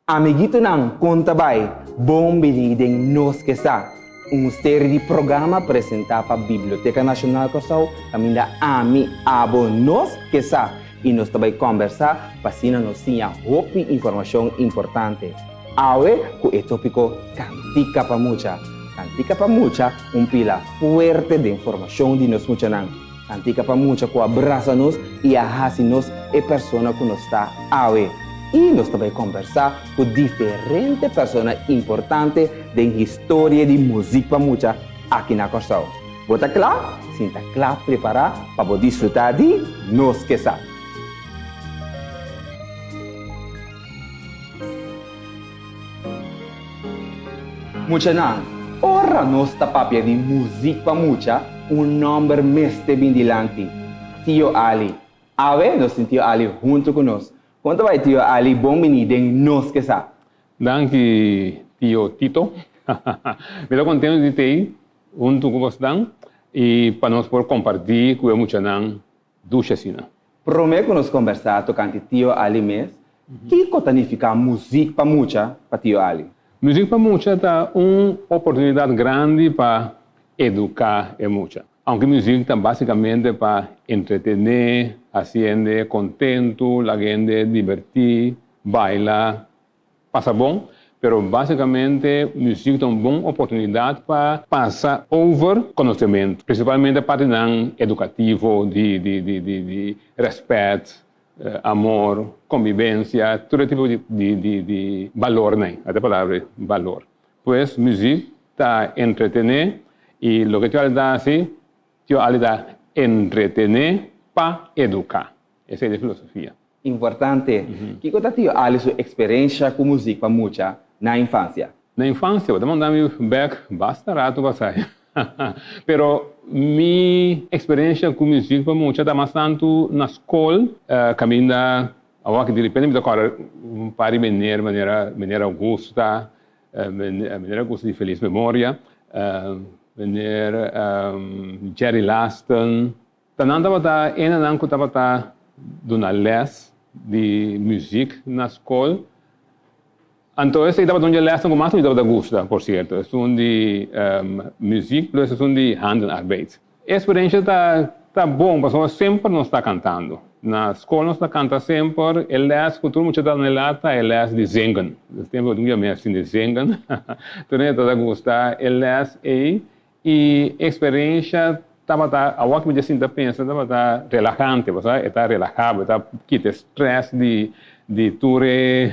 Amiguitonan kon ta bai? Bon bini den Nos Ke Sa, un seri di programa presentá pa Biblioteka Nashonal Kòrsou kaminda ami, abo, nos ke sa i nos ta bai kòmbersá pa asina nos siña hopi informashon importante. Awe ku e tópiko Kantika pa Mucha. Kantika pa Mucha un pila fuerte den formashon di nos muchanan. Kantika pa mucha ku a brasa nos i a hasi nos e persona ku nos ta awe. I nos ta bai kombersá ku diferente persona importante den historia di muzik pa mucha aki na Kòrsou. Bo ta kla? Sinta kla prepará pa bo disfrutá di Nos Ke Sa! Muchanan, ora nos ta papia di muzik pa mucha, un nòmber mester bin dilanti, Tio Ali. Awe nos tin Tio Ali huntu ku nos. Kon ta bai Tio Ali? Bon bini den Nos Ke Sa. Danki Tio Tito. Mi ta kontentu di t'ei huntu ku bosnan i pa nos por kompartí ku e muchanan Dushi asina. Promé ku nos kombersá tokante Tio Ali mes, kiko ta nifiká muzik pa mucha pa Tio Ali? Muzik pa mucha ta un oportunidat grandi pa eduká e mucha. Aunke muzik ta básikamente pa entretené, hasi hende kontentu, laga hende dibertí, baila, Pasa bon, pero basicamente muziek ta un bon oportunidad pa pasa over conocemento, principalmente partinan educativo di di di di di respet, amor, convivencia, tur e tipo di di di di balornan, ata e palabra ei, balor. Pues muziek ta entretene y loke cu al ta haci, cu al ta entretene pa educa. Esei ta e filosofia. Importante. Kiko ta Tio Ali su eksperensha ku muzik pa mucha na infansia? Na infansia, bo ta manda mi bek basta ratu pasai. Pero mi eksperensha ku muzik pa mucha ta mas tantu na skol, kaminda awor aki direpente mi ta kòrda un par di meneer manera meneer Augusta, meneer Augusta di felis memoria, meneer Jerry Lasten. Ta nan tabata enanan ku tabata duna lès di muzik na skol. Anto esei tabata un dje lèsnan ku mas mi tabata gusta, por sierto, esun di muzik plus esun di handenarbeid. E eksperensha ta ta bon pasobra semper nos ta kantando. Na skol nos ta kanta semper, e lès ku tur mucha ta anhelá ta e lès di zingen. E tempu ku mi a sinti zingen, tur hende tabata gusta e lès ei. E eksperensha tabata, awor ku mi ta sinta pensa, tabata relahante, bo sa, e ta relahá bo, e ta kita e strès di di tur e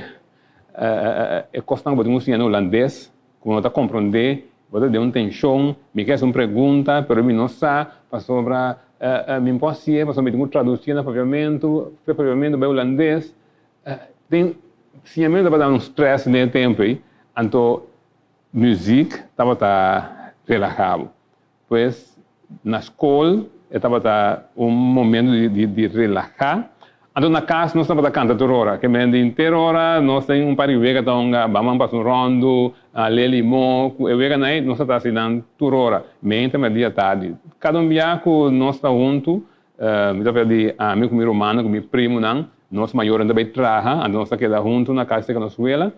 e kosnan ku bo tin ku siña na hulandes, ku bo no ta komprondé, bo ta den un tenshon, mi ke hasi un pregunta, pero mi no sa pasobra mi no por hasié, pasobra mi tin ku tradusí na papiamentu, fe papiamentu bai hulandes, den siñamentu tabata un strès den e tempu ei, anto Muziek tabata relaha bo. Pues na skol e tabata un momento di relaha. Anto na kas nos tabata kanta tur ora. Ke men di henter ora nos tin un par di wega ta hunga, baman pasa un ròndu, le limon, ku e weganan ei nos ta hasi nan tur ora. Meinta, mèrdia, tardi. Kada un bia ku nos ta huntu, mi ta papia di ami ku mi rumannan, ku mi primonan, nos mayornan ta bai traha, anto nos ta keda huntu na kas serka nos wela.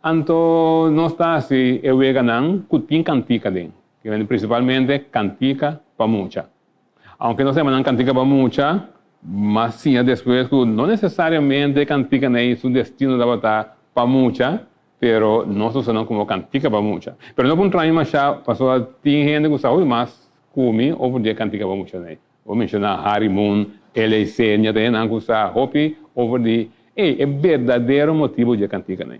Anto nos ta hasi e weganan ku tin kantika den, prinsipalmente kantika pa mucha. Aunke nos yama nan kantika pa mucha, mas siña despues ku no nesesariamente e kantikanan ei su destino tabata pa mucha, pero nos ta usa nan komo kantika pa mucha. Pero no por traña mashá pasobra tin hende ku sa hopi mas ku mi over di e kantika pa muchanan ei. Bo menshoná Harry Moon, Ella i Senia ta hendenan ku sa hopi over di ei e berdadero motibu dje kantikanan.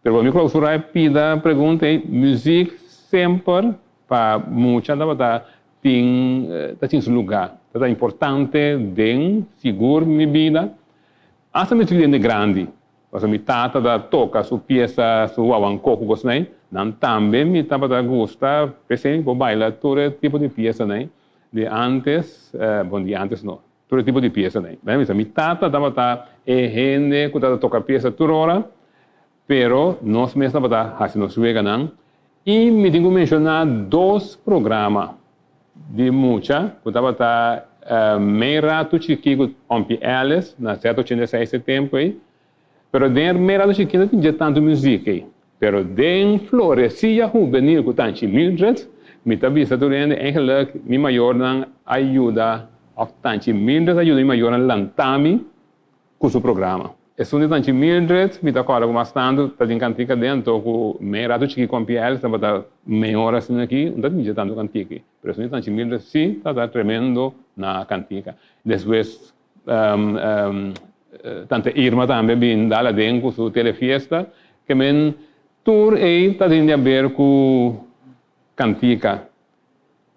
Pero pa mi klausurá e pida pregunta ei, muzik semper pa mucha tabata tin ta tin su lugá, ta ta importante den sigur mi bida, asta mi studiante grandi. Pasobra mi tata ta toka su piesa, su wawanko ku kosnan ei, nan tambe mi tabata gusta, p'esei mi por baila tur e tipo di piesanan ei. Di antes, bon di antes no, tur e tipo di piesanan ei. Mi bisa mi tata tabata e hende ku tabata toka piesa tur ora, pero nos mes tabata hasi nos weganan. I mi tin ku menshoná dos programa di mucha ku tabata mei ratu chikí ku Ompie Ellis na sèt ochenta i seis e tempu ei. Pero den mera chikí no tin tantu muzik ei. Pero den Floresia Hubenil ku Tanchi Mildred, mi ta bisa tur hende eigenlijk mi mayornan a yuda òf Tanchi Mildred a yuda mi mayornan lanta mi ku su programa. Esun di Tanchi Mildred mi ta kòrda ku mas tantu ta tin kantika den anto ku mei ratu chikí kompia el tabata mehor asina aki no ta tin tantu kantika ei. Pero esun di Tanchi Mildred si tabata tremendo na kantika. Despues Tante Irma tambe bin dal aden ku su telefiesta. Ke men tur ei ta tin di aber ku kantika.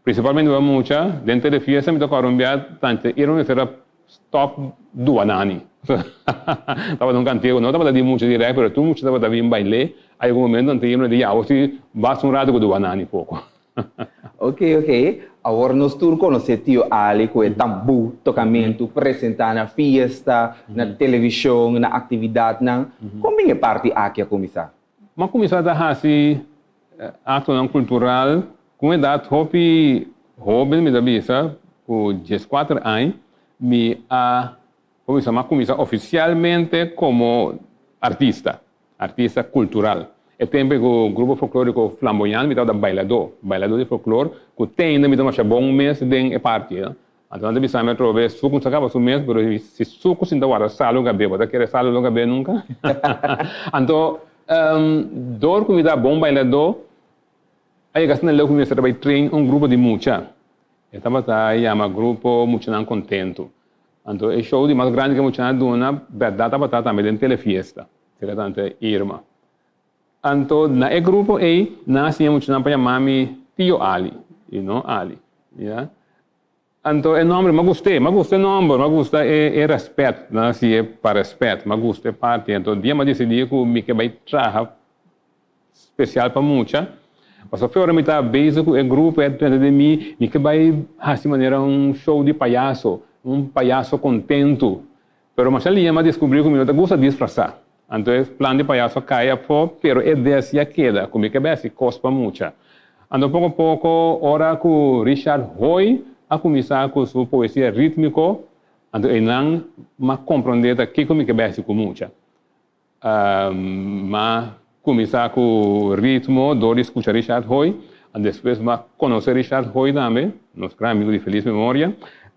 Prinsipalmente pa mucha, den telefiesta mi ta kòrda un bia Tante Irma mester a stòp dua nani. Tabata un kantika ku no tabata di mucha dirèkt pero tur mucha tabata bin bail'é. Algun momento Tante Irma di ya awor si basta un ratu ku dua nani poko. Ok, ok. Awor nos tur konosé Tio Ali ku e tambú, tokamentu, presentá na fiesta, na televishon, na aktividatnan. Kon bin e parti aki a kuminsá? M'a kuminsá ta hasi aktonan kultural ku un edat hopi hóben, mi ta bisa ku dieskuater aña mi a kuminsá, m'a kuminsá ofisialmente komo artista. Artista kultural. E tempu ei ku Grupo Folklóriko Flamboyant mi tabata bailadó, bailadó di folklor, ku te ainda mi ta masha bon mes den e parti. Anto nan ta bisa mi atrobe, Suku no sa kaba su mes, pero si suku sinta warda salu gab'é, bo ta kere salu lo gab'é nunka? Anto, dor ku mi ta bon bailadó, a yega asina leu ku mi mester ta bai train un grupo di mucha. E tabata yama Grupo Muchanan Kontentu. Anto e show di mas grandi ku e muchanan a duna, bèrdat tabata tambe den Telefiesta. Sera tante Irma. Anto na e grupo ei nan a siña muchanan pa yama mi Tio Ali i no Ali. Ya. Anto e nomber m'a gust'é, m'a gusta e nomber, m'a gusta e e rèspèt, nan a siñ'é pa rèspèt, m'a gusta e parti. Anto dia m'a disidí ku mi ke bai traha spesial pa mucha, pasobra fe ora mi ta bezig ku e grupo e a trata di mi, mi ke bai hasi manera un show di payaso, un payaso kontentu. Pero masha liña m'a descubrí cu mi no ta gusta disfrasá. Anto e plan di payaso a cay afó, pero e idea si a keda, cu mi ke bay haci cos pa mucha. Anto poco poco, ora cu Richard Hoy a cuminsá cu su poesia rítmico, anto eynan m'a comprendé ta kico mi ke bay haci cu mucha. M'a cuminsá cu ritmo door di scucha Richard Hoy, despues m'a conoce Richard Hoy tambe, nos gran amigo di feliz memoria.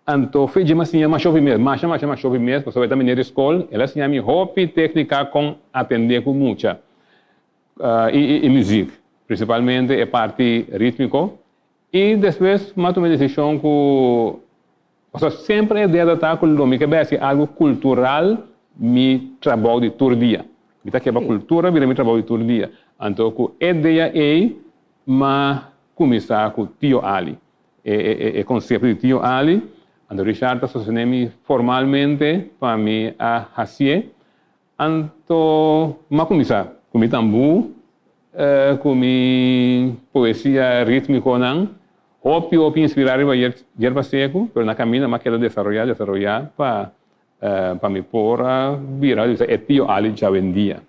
Anto fe dje m'a siña masha hopi mes, masha masha masha hopi mes, pasobra e ta meneer di scol, el a siña mi hopi tecnica con atende cu mucha y muziek, principalmente e parti ritmico. Y despues m'a tuma e decision cu Pasobra semper e idea ta ta ku lo mi ke bai hasi algu kultural mi trabou di tur dia. Mi ta ke pa kultura bira mi trabou di tur dia. Anto ku e idea ei m'a kuminsá ku Tio Ali. E e e konsepto di Tio Ali, anto Richard ta sostené mi formalmente pa mi a hasié. Anto m'a kuminsá ku mi tambú, ku mi poesia rítmikonan, hopi hopi inspirá riba Yerba Seku, pero na kaminda m'a keda desaroyá, desaroyá pa pa mi por a bira bisa e Tio Ali djawendia.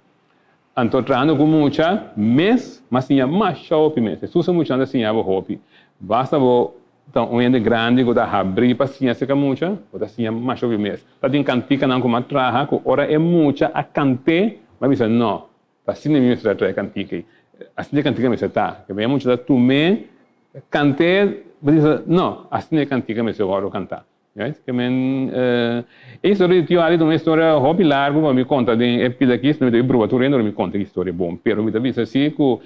Anto trahando ku mucha mes m'a siña masha hopi mes. Hesus e muchanan ta siña bo hopi. Basta bo Ta un hende grandi ku ta habrí pa siña serka mucha, bo ta siña masha hopi mes. Ta tin kantikanan ku m'a traha ku ora e mucha a kant'é, m'a bisa no, ta asina mi mester a traha e kantika ei. Asina e kantika mester ta. Kebei e mucha ta tum'é, kant'é, bo bisa no, asina e kantika mester wòrdu kantá. Right? Ke men, e historia di Tio Ali ta un historia hopi largu pa mi konta den e pida aki, si no mi ta bai bruha tur hende ora mi konta e historia bon. Pero mi ta bisa si ku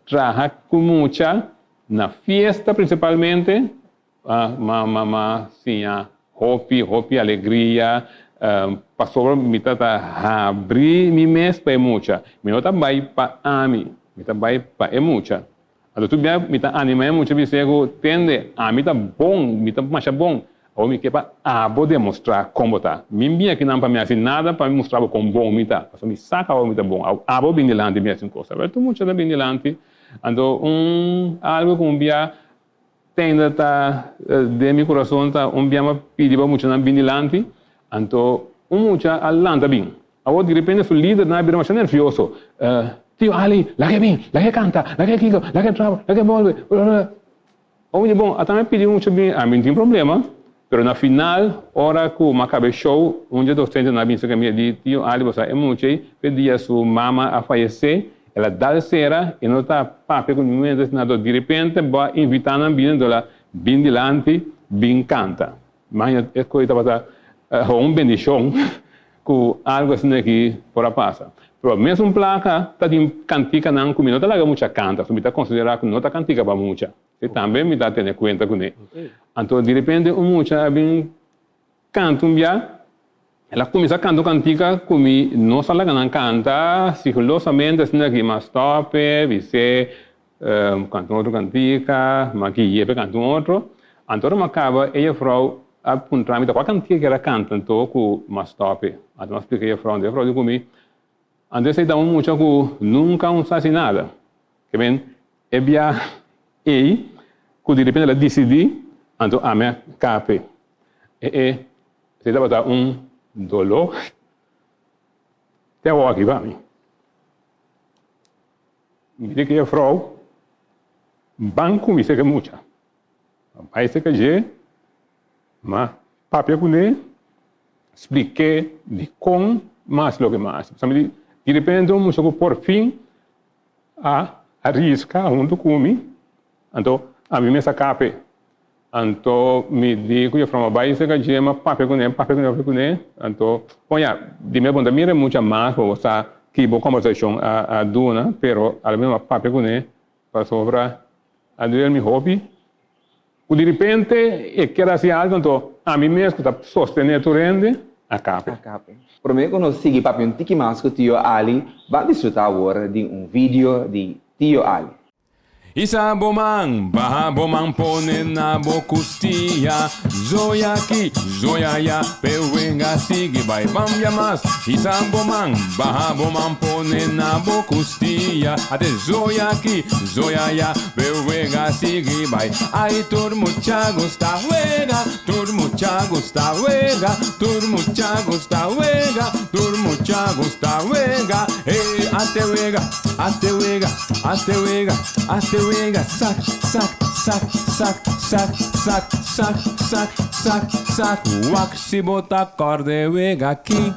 traha ku mucha Na fiesta principalmente ma mama siña hopi hopi alegria pasobra mi ta ta habri mi mes pa e mucha. Mi no ta bai pa ami, mi ta bai pa e mucha. Anto tur bia mi ta anima e mucha bis'é ku tende ami ta bon, mi ta masha bon, awor mi ke pa abo demostra kon bo ta. Mi bin akinan pa mi hasi nada pa mi mustra bo kon bon mi ta, pasobra mi sa ku abo mi ta bon, abo bin dilanti mi hasi un kos. Awor tur mucha ta bin dilanti. Anto un algo ku un bia tenda ta den mi kurason ta un bia m'a pidi pa muchanan bin dilanti, anto un mucha a lanta bin. Awor di repente su lidernan a bira masha nervioso, Tio Ali, laga e bin, laga e kanta, laga e kiko, laga e traba, laga e bolbe. Oye bon, ata mi a pidi un mucha bin, ami no tin problema. Pero na final, ora ku m'a kaba e show, un dje dosentenan a bin serka mi e di, Tio Ali, bo sa e mucha ei, p'e dia su mama a fayesé, el a dal sera, e no ta papia ku ningun hende asina. Anto direpente bo a invitá nan bini, anto el a bin dilanti, bin kanta. Maña e koe tabata un bendishon ku algu asina aki por a pasa. Pero mesun plaka ta tin kantikanan ku mi no ta laga mucha kanta, so mi ta konsiderá ku no ta kantika pa mucha. E tambe mi ta tene kuenta kuné. Anto direpente un mucha a bin kanta un bia, el a kuminsá kanta un kantika ku mi no sa laga nan kanta sigilosamente asina aki, m'a stòp e, bis'é Kanta un otro kantika, m'a gui'é pa e kanta un otro. Anto ora m'a kaba, e jefrou a puntra mi ta kua kantika ku el a kanta anto ku m'a stòp e. Anto m'a splika e jefrou, anto e jefrou di ku mi, Anto esei ta un mucha ku nunka un sa hasi nada. Ke men, e bia ei ku direpente el a disidí, anto ami a kap'e. E e, esei tabata un doló te awor aki pa mi. Mi di ku e frou, Ban ku mi seka mucha. Bai seka dje, ma papia kuné, splik'é dikon mas loke mas. Pasobra mi di, direpente un mucha ku porfin a ariska huntu ku mi, anto ami mes a kap'é. Anto mi di ku jefrou, ma bai seka dje, ma papia kuné, papia kuné, papia kuné. Anto, bon ya, di mi a puntra, mira mucha mas pa bo sa ki bo kombersashon a duna, pero a la mes m'a papia kuné pasobra a duel mi hopi ku di ripente e kier hasi algu, anto ami mes ku ta sostené tur hende a kap'e. Promé ku nos sigui papia un tiki mas ku Tio Ali, ban disfrutá awor di un video di Tio Ali. Isa bo man, baha bo man pone na bo kustia Zoya aki, zoya aya, pe wenga sigui bai bambia mas Isa bo man, baha bo man pone na bo kustia Ate zoya aki, zoya aya, pe wenga sigui bai Ai tur mucha gusta wega, tur mucha gusta wega Tur mucha gusta wega, tur mucha gusta wega Hey, ate wega, ate wega Hazte wega, hazte wega, sak, sak, sak, sak, sak, sak, sak, sak, sak, sak, wak si bo ta kòrda e wega aki.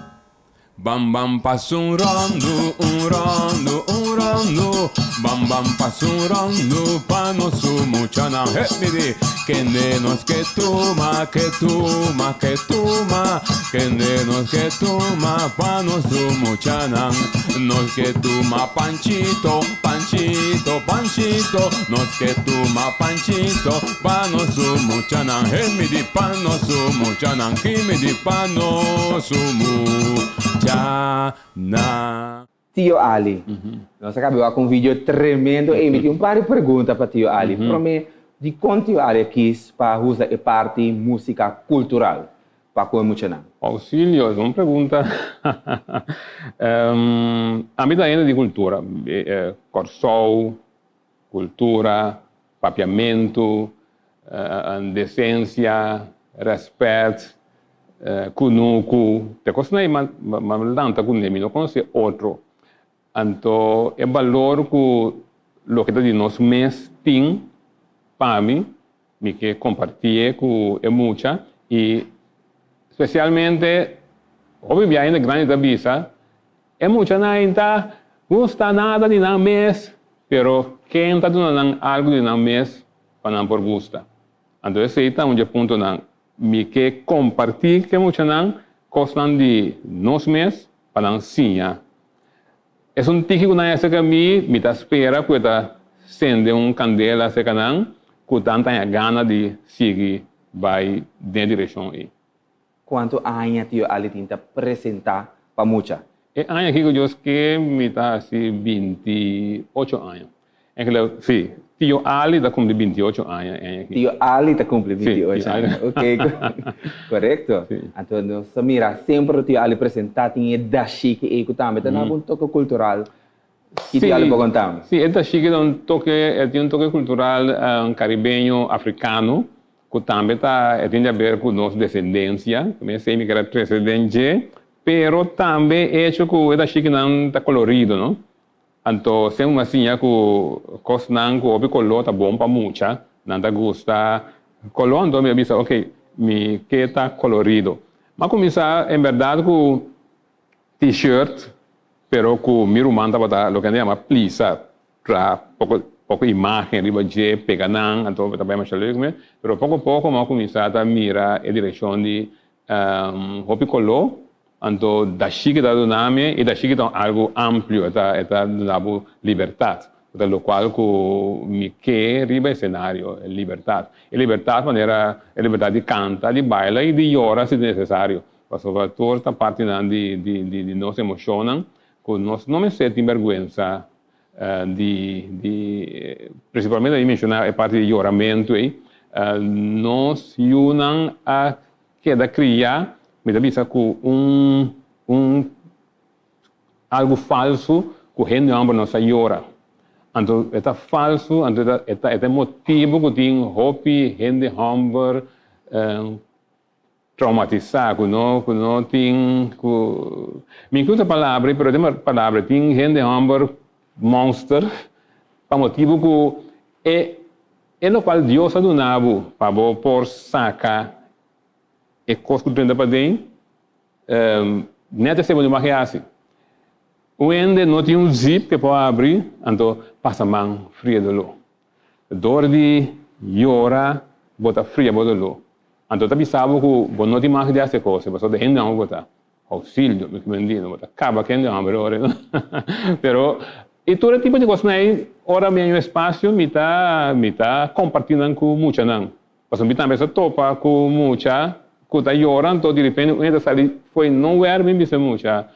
Bam bam pasa un ròndu, un ròndu, un ròndu, bam bam pasa un ròndu pa nos su muchanan. He, mi di, kende nos ke tuma, ke tuma, ke tuma, kende nos ke tuma pa nos su muchanan. Nos ke tuma Panchito, Panchito, Panchito, nos ke tuma Panchito pa nos su muchanan. Hey, mi di pa nos su muchanan, ki mi di pa nos su muchanan. Tio Ali, nos a caba wak un video tremendo ey. Mi tin un par di pregunta pa Tio Ali. Prome, dicon Tio Ali a kies pa usa e parti musica cultural pa ku e muchanan? Auxilio, es un pregunta. Ami ta hende di kultura. Kòrsou, kultura, papiamentu, desensia, rèspèt, kunuku. Te kosnan ei m'a lanta kuné, mi no konosé otro. Anto e balor ku loke ta di nos mes tin pa mi, Mi ke kompartié ku e mucha i spesialmente hopi bia hende grandi ta bisa e muchanan ei ta gusta nada di nan mes, pero ken ta duna nan algu di nan mes pa nan por gusta? Anto esei ta un dje puntonan. Mi ke kompartí ku e muchanan kosnan di nos mes pa nan siña. Esun tiki ku nan a aserka mi, mi ta spera ku e ta sende un kandela aserka nan ku tan taña gana di sigui bai den e direkshon ei. Kuantu aña Tio Ali tin ta presentá pa mucha? E aña aki ku Dios ke mi ta hasi 28 aña. Enkele, sí, Tio Ali ta kumpli 28 aña e aña aki. Tio Ali ta kumpli 28 aña, ok, korekto. Anto nos ta mira semper Tio Ali presentá tin e dashiki ei ku tambe ta daba un toke kultural. Ki Tio Ali por konta mi? Sí, e dashiki ta un toke, e tin un toke kultural karibeño, afrikano, ku tambe ta, e tin di aber ku nos desendensia, mi esei mi kere trese den dje, pero tambe e hecho ku e dashikinan ta kolorido, no? Anto semper mi a siña ku kosnan ku hopi koló ta bon pa mucha, nan ta gusta koló. Anto mi a bisa, ok, Mi ke ta kolorido. M'a kuminsá en bèrdat ku T-shirt, pero ku mi ruman tabata loke nan yama plisa, traha poko poko imagen riba dje, pega nan, anto ta bai masha leuk me. Pero poko poko mi a kuminsá ta mira e direkshon di hopi koló, anto dashiki ta duna mi, i dashiki ta un algu amplio, e ta e ta duna bo libertat, ku ta lokual ku mi ke riba esenario, e libertat. E libertat manera e libertat di kanta, di baila i di yora si ta nesesario. Pasobra tur ta partinan di di nos emoshonnan ku nos no mester tin bèrgwensa di di prinsipalmente mi menshoná e parti di yoramentu ei. Nos yunan a keda kriá, mi ta bisa ku un un algu falsu ku hende hòmber no sa yora. Anto e ta falsu, anto e ta e ta e motibu ku tin hopi hende hòmber Traumatisá, ku no ku no tin ku mi ku usa palabra pero den palabra tin hende hòmber mònster pa motibu ku e e lokual Dios a duna bo pa bo por saka e kos ku drenta paden nèt esei bo no mag hasi. Un hende no tin un zip ke por abri anto pasa man fria doló. Dor di yora bo ta fria bo doló. Anto ta bisa bo ku bo no tin mag di hasi e kos, pasobra ta hende hòmber bo ta. Ousilio, mi kumendí, no bo ta kaba ku hende hòmber ora ei. Pero i tur e tipo di kosnan ei, ora mi haña un espasio mi ta mi ta kompartí nan ku muchanan. Pasobra mi tambe sa topa ku mucha ku ta yora anto direpente un hende ta sali fo'i nowhere bin bisa e mucha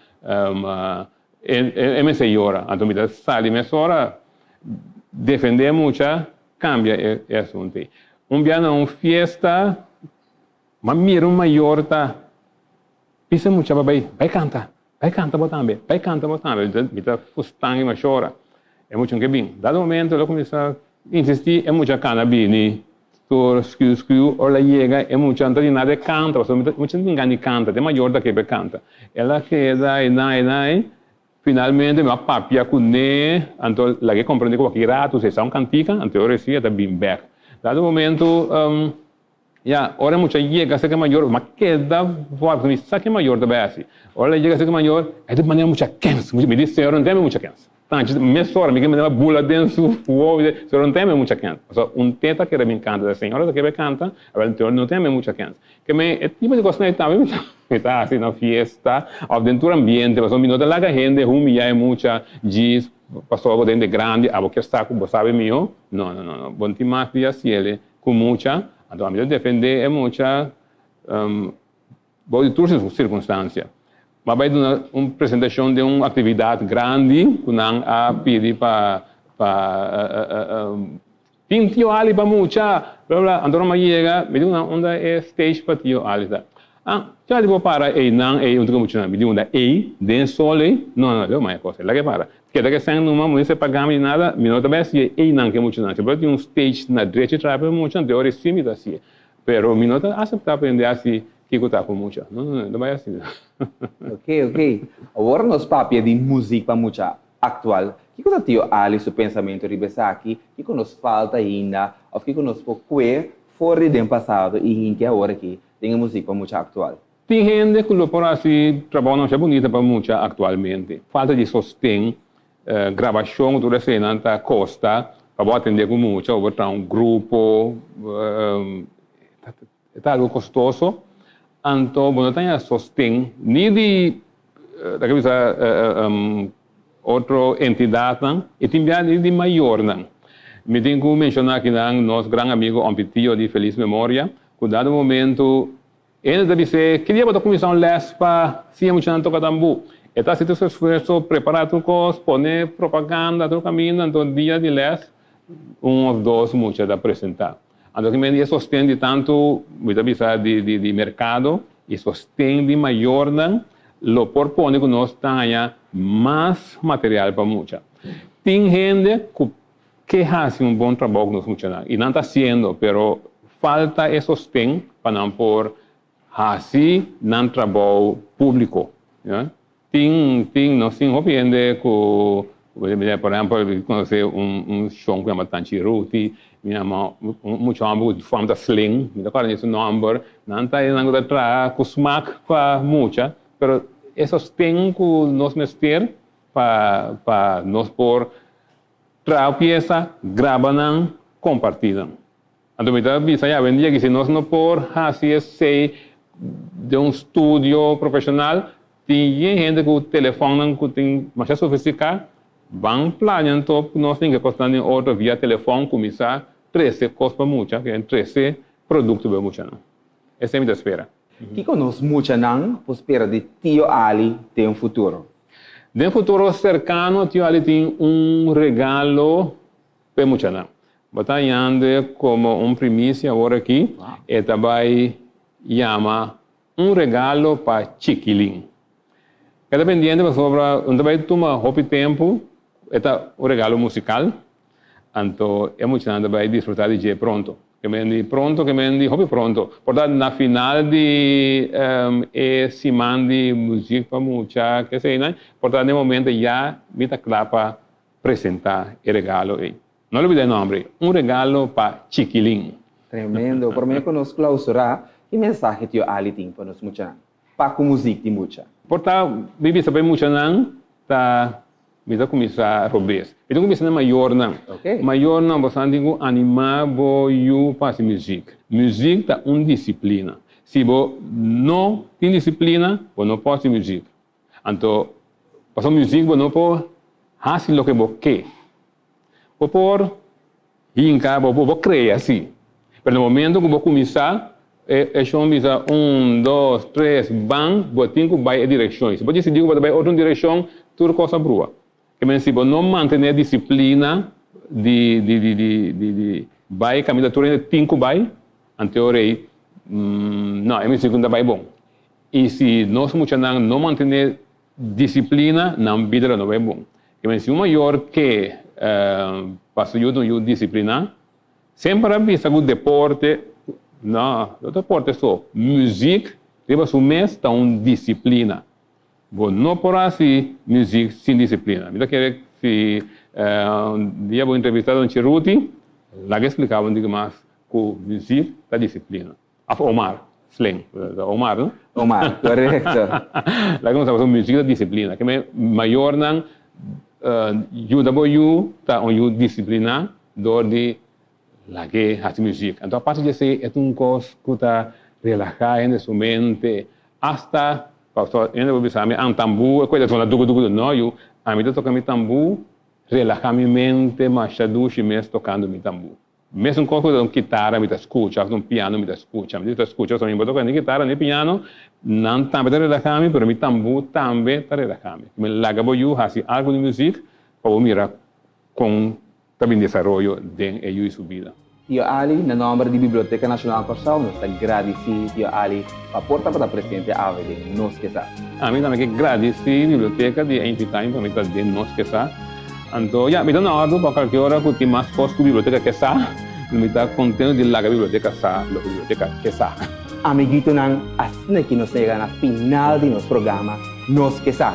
e mester yora. Anto mi ta sali mesora defendé mucha kambia e asuntu ei. Un bia na un fiesta m'a mira un mayor ta bisa mucha pa bai, bai kanta, bai kanta bo tambe, bai kanta bo tambe. Mi ta fustan i mashora. E mucha no ke bin. Dado momento el a kuminsá insistí, e mucha kana bini tur skiu skiu. Ora el a yega e mucha no ta di nada e kanta pasobra e mucha no tin gana di kanta, ta e mayor ta ke pa e kanta. El a keda einan einan. Finalmente mi a papia ku ne, anto laga e komprende ku aki ratu si e sa un kantika, anto e ora si e ta bin bek. Dado momento, ya, ora e mucha yega serka e mayor, mi a keda for, pasobra mi sa ke mayor ta bai hasi. Ora el a yega serka e mayor, e ta manera mucha kens. Mi di, Señor no teme mucha kens. Tanchi mesora mi ke manera bula den su wowo, mi di, Señor no teme mucha kens. Pasobra un teta kere bin kanta, ta señora ta kere kanta, awel Señor no teme mucha kens. Ke men e tipo di kosnan ei tambe mi ta mi ta hasi na fiesta òf den tur ambiente pasobra mi no ta laga hende humiyá e mucha djis pasobra bo ta hende grandi abo kier sa ku bo sabi mihó. No no no no bo no tin mas di hasiel ku mucha anto ami ta defendé e mucha bou di tur sirkunstansia. Mi a bai duna un presentashon den un aktividat grandi ku nan a pidi pa pa Tin Tio Ali pa mucha, bla bla, anto Roma yega, mi di una unda e stage pa Tio Ali ta. Ah, Tio Ali por para einan ei untu ku muchanan, mi di unda ei, den sol ei, no no, leu mai e kos ei, laga e para. Keda ke sèn numa, mi no mester paga mi nada, mi no ta bai hasié einan ku e muchanan, si por tin un stage na drechi traha pa e mucha, anto e ora ei si mi ta hasié. Pero mi no ta aseptá pa hende hasi kiko ta ku mucha, no no no, no ta bai asina. Ok, ok. Awor nos papia di muzik pa mucha. Aktual, Kiko ta Tio Ali su pensamentu riba esaki? Kiko nos falta ainda òf kiko nos por kue for di den pasado i hinki awor aki den e muzik pa mucha aktual? Tin hende ku lo por hasi trabounan masha bunita pa mucha aktualmente. Falta di sosten, grabashon ku tur eseinan ta kosta pa bo atendé ku mucha o bo traha un grupo, e ta algu kostoso. Anto bo no ta haña sosten ni di ta ke bisa otro entidatnan i tin bia ni di mayornan. Mi tin ku menshoná akinan nos gran amigo Ompie Tio di felis memoria ku dado momento hende ta bis'é ki dia bo ta kuminsá un lès pa siña muchanan toka tambú. E ta hasi tur su esfuerso, prepará tur kos, pone propaganda tur kaminda, anto dia di lès un òf dos mucha ta presentá. Anto ki men di e sosten di tantu, mi ta bisa di di merkado i sosten di mayornan lo por pone ku nos ta haña mas material pa mucha. Tin hende ku ke hasi un bon trabou ku nos muchanan i nan ta hasiendo pero falta e sosten pa nan por hasi nan trabou públiko. Tin, tin, nos tin hopi hende ku, por ehèmpel, mi konosé un un shon ku yama Tanchi Ruti, mi yama un mucha hòmber ku fam ta Sling, mi ta kòrda ni su nòmber. Nan ta esnan ku ta traha ku smak pa mucha, pero e sosten ku nos mester pa pa nos por traha piesa, graba nan, kompartí nan. Anto mi ta bisa ya awendia ki si nos no por hasi esei den un studio profeshonal, tin yen hende ku telefònnan ku tin masha sofistiká, ban plania anto ku nos tin ke kosnan den otro via telefòn kuminsá trese kos pa mucha, ke trese produkto pa e muchanan. Esei mi ta spera. Kiko nos muchanan por spera di Tio Ali den futuro? Den futuro serkano Tio Ali tin un regalo pa e muchanan. Bo ta hañando komo un primisia awor aki, e ta bai yama Un regalo pa Chikilin. E ta pendiente pasobra no ta bai tuma hopi tempu, e ta un regalo musikal, anto e muchanan ta bai disfrutá di dje pronto. Ke men di pronto, ke men di hopi pronto. Por ta na final di e siman di muzik pa mucha, keseinan, por ta na e momento ya mi ta kla pa presentá e regalo ei. No lubida e nombre, Un regalo pa Chikilin. Tremendo. Prome ku nos klausurá, ki mensahe Tio Ali tin pa nos muchanan? Pa ku muzik di mucha. Por ta mi bisa pa e muchanan ta mi ta kuminsá robes. Mi ta kuminsá na mayornan. Mayornan boso tin ku animá bo yu pa hasi muzik. Muzik ta un disiplina. Si bo no tin disiplina, bo no por hasi muzik. Anto pasobra muzik bo no por hasi loke bo ke. Bo por hinka, bo por krea si, pero na momento ku bo kuminsá e shon bisa un, dos, tres, ban, bo tin ku bai e direkshon. Si bo disidí ku bo ta bai otro direkshon, tur kos a brua. Ke men si bo no mantené disiplina di di di di di di bai kaminda tur hende tin ku bai, anto e ora ei no, e muzik no ta bai bon. I si nos muchanan no mantené disiplina, nan bida lo no bai bon. Ke men si un mayor ke pa su yu ta un yu disipliná, semper a bisa ku deporte, no, no deporte so, muzik riba su mes ta un disiplina. Bo no por hasi muzik sin disiplina. Mi ta kere si un dia bo entrevistá Don Cheruti, laga e splika bo un tiki mas ku muzik ta disiplina. Of Omar, sling. Omar, no? Omar, korekto. Laga nos tabata un muzik ta disiplina. Ke men mayornan yuda bo yu ta un yu disipliná dor di lag'é hasi muzik. Anto aparte di esei e ta un kos ku ta relahá hende su mente. Asta pasobra hende por bisa mi an tambú e kos ta sona duku duku. No yu, ami ta toka mi tambú relahá mi mente masha dushi mes tokando mi tambú. Mesun kos ku ta un kitara mi ta skucha òf ta un piano mi ta skucha. Mi ta skucha pasobra mi bo toka ni kitara ni piano, nan tambe ta relaha mi, pero mi tambú tambe ta relaha mi. Mi laga bo yu hasi algu di muzik pa bo mira kon ta bin desaroyo den e yu i su bida. Tio Ali, na nòmber di Biblioteka Nashonal Kòrsou nos ta gradisí Tio Ali pa por tabata presente awe den Nos Ke Sa. Ami tambe ke gradisí biblioteka di a invitá mi pa mi ta den Nos Ke Sa. Anto, ya, mi ta na òrdu pa kualke ora ku tin mas kos ku biblioteka ke sa, mi ta kontentu di laga biblioteka sa loke biblioteka ke sa. Amiguitonan, asina ki nos a yega na final di nos programa Nos Ke Sa.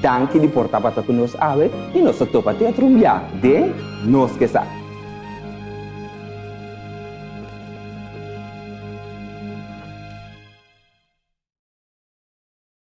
Danki di por tabata ku nos awe i nos ta topa te otro un bia den Nos Ke Sa.